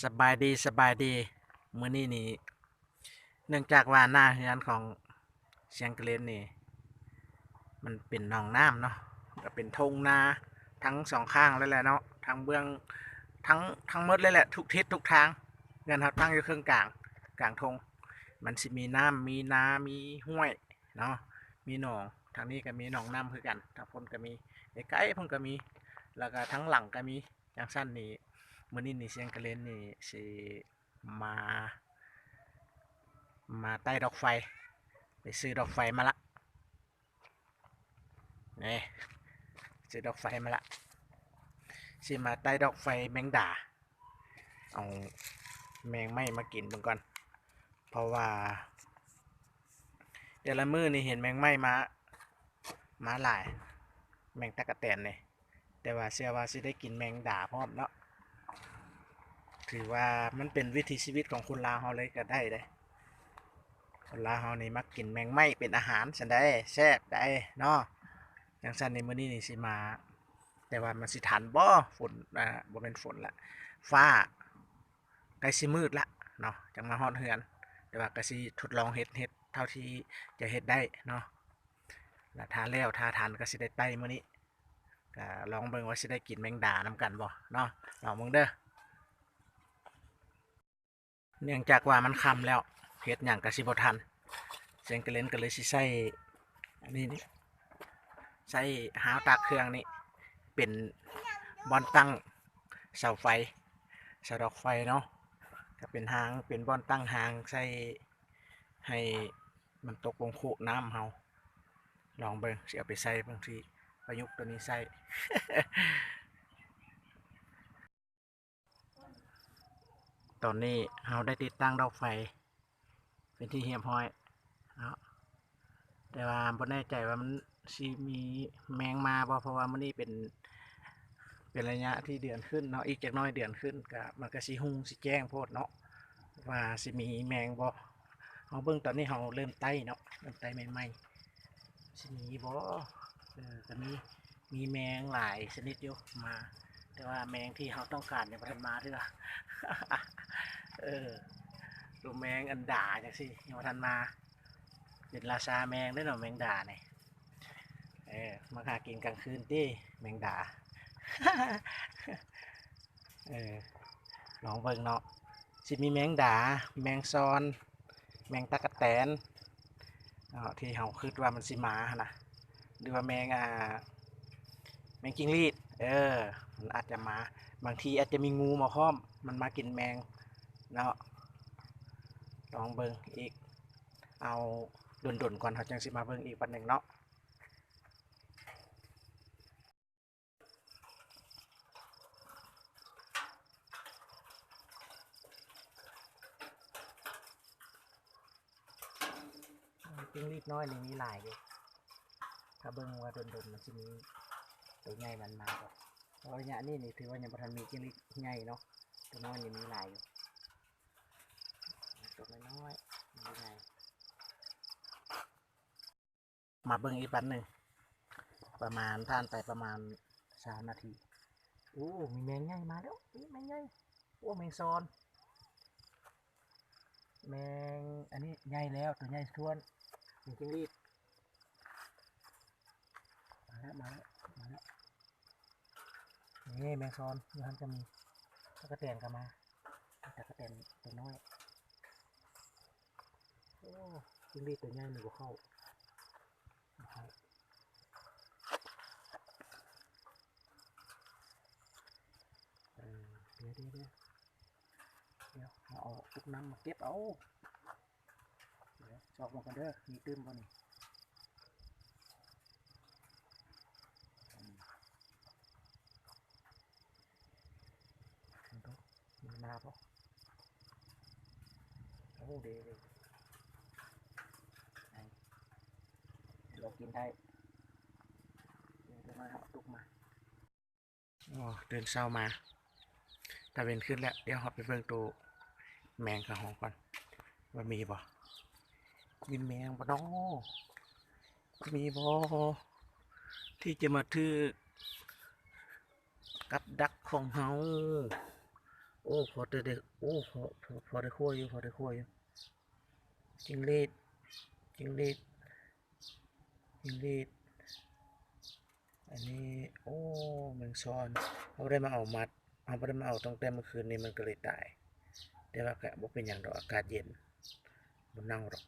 ສະບາຍດີ ສະບາຍດີ. ມື້ນີ້ນີ້ ເນື່ອງຈາກວ່າໜ້າເຮືອນຂອງຊຽງກະເລນນີ້ ມັນເປັນໜອງນ້ຳເນາະ ກໍເປັນທົ່ງນາທັງສອງຂ້າງເລີຍແຫຼະເນາະ ທັງເບື້ອງ ທັງ ທັງໝົດເລີຍແຫຼະ ທຸກທິດທຸກທາງ. ເຮືອນເຮົາຕັ້ງຢູ່ເຄິ່ງກາງ ກາງທົ່ງ ມັນຊິມີນ້ຳ ມີນາ ມີຫ້ວຍເນາະ ມີໜອງ. ທາງນີ້ກໍມີໜອງນ້ຳຄືກັນ ທາງພຸ້ນກໍມີ ໃກ້ໆພຸ້ນກໍມີ ແລ້ວກໍທາງຫຼັງກໍມີ. ຈັ່ງຊັ້ນນີ້ ມື້ນີ້ນີ້ຊຽງກະເລນນີ້ຊິມາ ມາໄຕ້ດອກໄຟ ໄປຊື້ດອກໄຟມາລະ ນີ້ ຊື້ດອກໄຟມາລະ ຊິມາໄຕ້ດອກໄຟແມງດາ ເອົາແມງໄມ້ມາກິນເບິ່ງກ່ອນ ເພາະວ່າແຕ່ລະມື້ນີ້ເຫັນແມງໄມ້ມາ ມາຫຼາຍ ແມງຕັກກະແຕນນີ້. ແຕ່ວ່າເຊື່ອວ່າຊິໄດ້ກິນແມງດາພ້ອມເນາະ ຖືວ່າມັນເປັນວິຖີຊີວິດຂອງຄົນລາວເຮົາເລີຍກໍໄດ້ເດ້. ຄົນລາວເຮົານີ້ມັກກິນແມງໄມ້ເປັນອາຫານຊັ້ນໃດ ແຊບໃດເນາະ. ຈັ່ງຊັ້ນນີ້ມື້ນີ້ນີ້ຊິມາ ແຕ່ວ່າມັນຊິທັນບໍ່ ຝົນ ອາ ບໍ່ແມ່ນຝົນລະ ຟ້າໃກ້ຊິມືດລະເນາະ ຈັ່ງມາຮອດເຮືອນ. ແຕ່ວ່າກໍຊິທົດລອງເຮັດ ເຮັດເທົ່າທີ່ຈະເຮັດໄດ້ເນາະ ລະຖ້າແລ້ວຖ້າທັນກໍຊິໄດ້ໄຕ້ມື້ນີ້. ກະລອງເບິ່ງວ່າຊິໄດ້ກິນແມງດານຳກັນບໍ່ເນາະ ລອງເບິ່ງເດີ. ເນື່ອງຈາກວ່າມັນຄ່ຳແລ້ວ ເຮັດຫຍັງກະຊິບໍ່ທັນ ຊຽງກະເລນກໍເລີຍຊິໃຊ້ອັນນີ້ນີ້ ໃຊ້ຮາວຕາກເຄື່ອງນີ້ ເປັນບ່ອນຕັ້ງເສົາໄຟ ເສົາດອກໄຟເນາະ ກະເປັນຮາງ ເປັນບ່ອນຕັ້ງຮາງໃສ່ ໃຫ້ມັນຕົກລົງໂຄກນ້ຳເຮົາ. ລອງເບິ່ງ ຊິເອົາໄປໃຊ້ ບາງທີປະຍຸກໂຕນີ້ໃຊ້. ຕອນນີ້ເຮົາໄດ້ຕິດຕັ້ງດອກໄຟເປັນທີ່ຮຽບຮ້ອຍເນາະ ແຕ່ວ່າບໍ່ແນ່ໃຈວ່າມັນຊິມີແມງມາບໍ່ ເພາະວ່າມື້ນີ້ເປັນ ເປັນໄລຍະທີ່ເດືອນຂຶ້ນເນາະ ອີກຈັກໜ້ອຍເດືອນຂຶ້ນກະ ມັນກະຊິຮຸ່ງຊິແຈ້ງໂພດເນາະ ວ່າຊິມີແມງບໍ່. ເຮົາເບິ່ງຕອນນີ້ເຮົາເລີ່ມໄຕ້ເນາະ ເລີ່ມໄຕ້ໃໝ່ໆ ຊິມີບໍ່? ເອີ ກະມີ ມີແມງຫຼາຍຊະນິດຢູ່ມາ ແຕ່ວ່າແມງທີ່ເຮົາຕ້ອງການຍັງບໍ່ທັນມາເທື່ອ. ເອີ ໂຕແມງອັນດາຈັ່ງຊີ້ຍັງບໍ່ທັນມາ ເປັນລາຊາແມງເດ້ເນາະ ແມງດານີ້. ເອີ ມາຫາກິນກາງຄືນຕິ ແມງດາ. ເອີ ລອງເບິ່ງເນາະ ຊິມີແມງດາ ແມງຊອນ ແມງຕັກກະແຕນເນາະ ທີ່ເຮົາຄິດວ່າມັນຊິມາຫັ້ນນະ ຫຼືວ່າແມງ ອ່າ ແມງຈິ້ງຫຼີດ ເອີ ມັນອາດຈະມາ ບາງທີອາດຈະມີງູມາພ້ອມ ມັນມາກິນແມງເນາະ. ລອງເບິ່ງອີກ ເອົາດົນໆກ່ອນ ເຮົາຈັ່ງຊິມາເບິ່ງອີກບັດໜຶ່ງເນາະ. ຈິ້ງຫຼີດນ້ອຍນີ້ມີຫຼາຍຢູ່ ຖ້າເບິ່ງວ່າດົນໆມັນຊິມີໂຕໃຫຍ່ມັນມາບໍ່ ເພາະໄລຍະນີ້ນີ້ຖືວ່າຍັງບໍ່ທັນມີຈິ້ງຫຼີດໃຫຍ່ເນາະ ໂຕນ້ອຍນີ້ມີຫຼາຍຢູ່ ໂຕນ້ອຍໆ ມີໃຫຍ່. ມາເບິ່ງອີກບັດໜຶ່ງ ປະມານ ຜ່ານໄປປະມານຊາວນາທີ ໂອ້ ມີແມງໃຫຍ່ມາແລ້ວ ນີ້ແມງໃຫຍ່ ໂອ້ ແມງຊອນ ແມງ ອັນນີ້ໃຫຍ່ແລ້ວ ໂຕໃຫຍ່ຖ້ວນ ແມງຈິ້ງຫຼີດ ມາແລ້ວ ມາແລ້ວ ມາແລ້ວ. ນີ້ແມງຊອນຢູ່ຫັ້ນກໍມີ ຕັກກະແຕນກໍມາ ຕັກກະແຕນໂຕນ້ອຍ. ໂອ້ ຈິ້ງຫຼີດໂຕໃຫຍ່ນີ້ບໍ່ເຂົ້າ ບໍ່ເຂົ້າ. ເອີ ດຽວ ດຽວ ດຽວ ດຽວ ເຮົາເອົາຕຸກນ້ຳມາເກັບເອົາ. ດຽວ ຊອກເບິ່ງກ່ອນເດີ ມີຕື່ມບໍ່ນີ້? ອືມ ເບິ່ງດູ ມີມາບໍ່? ໂອ້ ເດ້ ເດ້ ໄດ້ ລອງກິນໄດ້. ດຽວ ດຽວມາເອົາຕຸກມາ. ອໍ ຕື່ນເຊົ້າມາ ຕາເວັນຂຶ້ນແລ້ວ ດຽວເຮົາໄປເບິ່ງໂຕແມງຂອງເຮົາກ່ອນ ວ່າມີບໍ່? ມີແມງບໍ່ນໍ? ມີບໍ່ ທີ່ຈະມາຖືກກັບດັກຂອງເຮົາ? ໂອ້ ພໍແຕ່ໄດ້ ໂອ້ ພໍ ພໍ ພໍໄດ້ຄົວຢູ່ ພໍໄດ້ຄົວຢູ່. ຈິງຫຼີດ ຈິງຫຼີດ ຈິງຫຼີດ ອັນນີ້ ໂອ້ ແມງຊອນ. ເຮົາບໍ່ໄດ້ມາເອົາມັດ ເຮົາບໍ່ໄດ້ມາເອົາຕັ້ງແຕ່ມື້ຄືນນີ້ ມັນກໍເລີຍຕາຍ. ແຕ່ວ່າກໍບໍ່ເປັນຫຍັງດອກ ອາກາດເຢັນ ບໍ່ເນົ່າດອກ.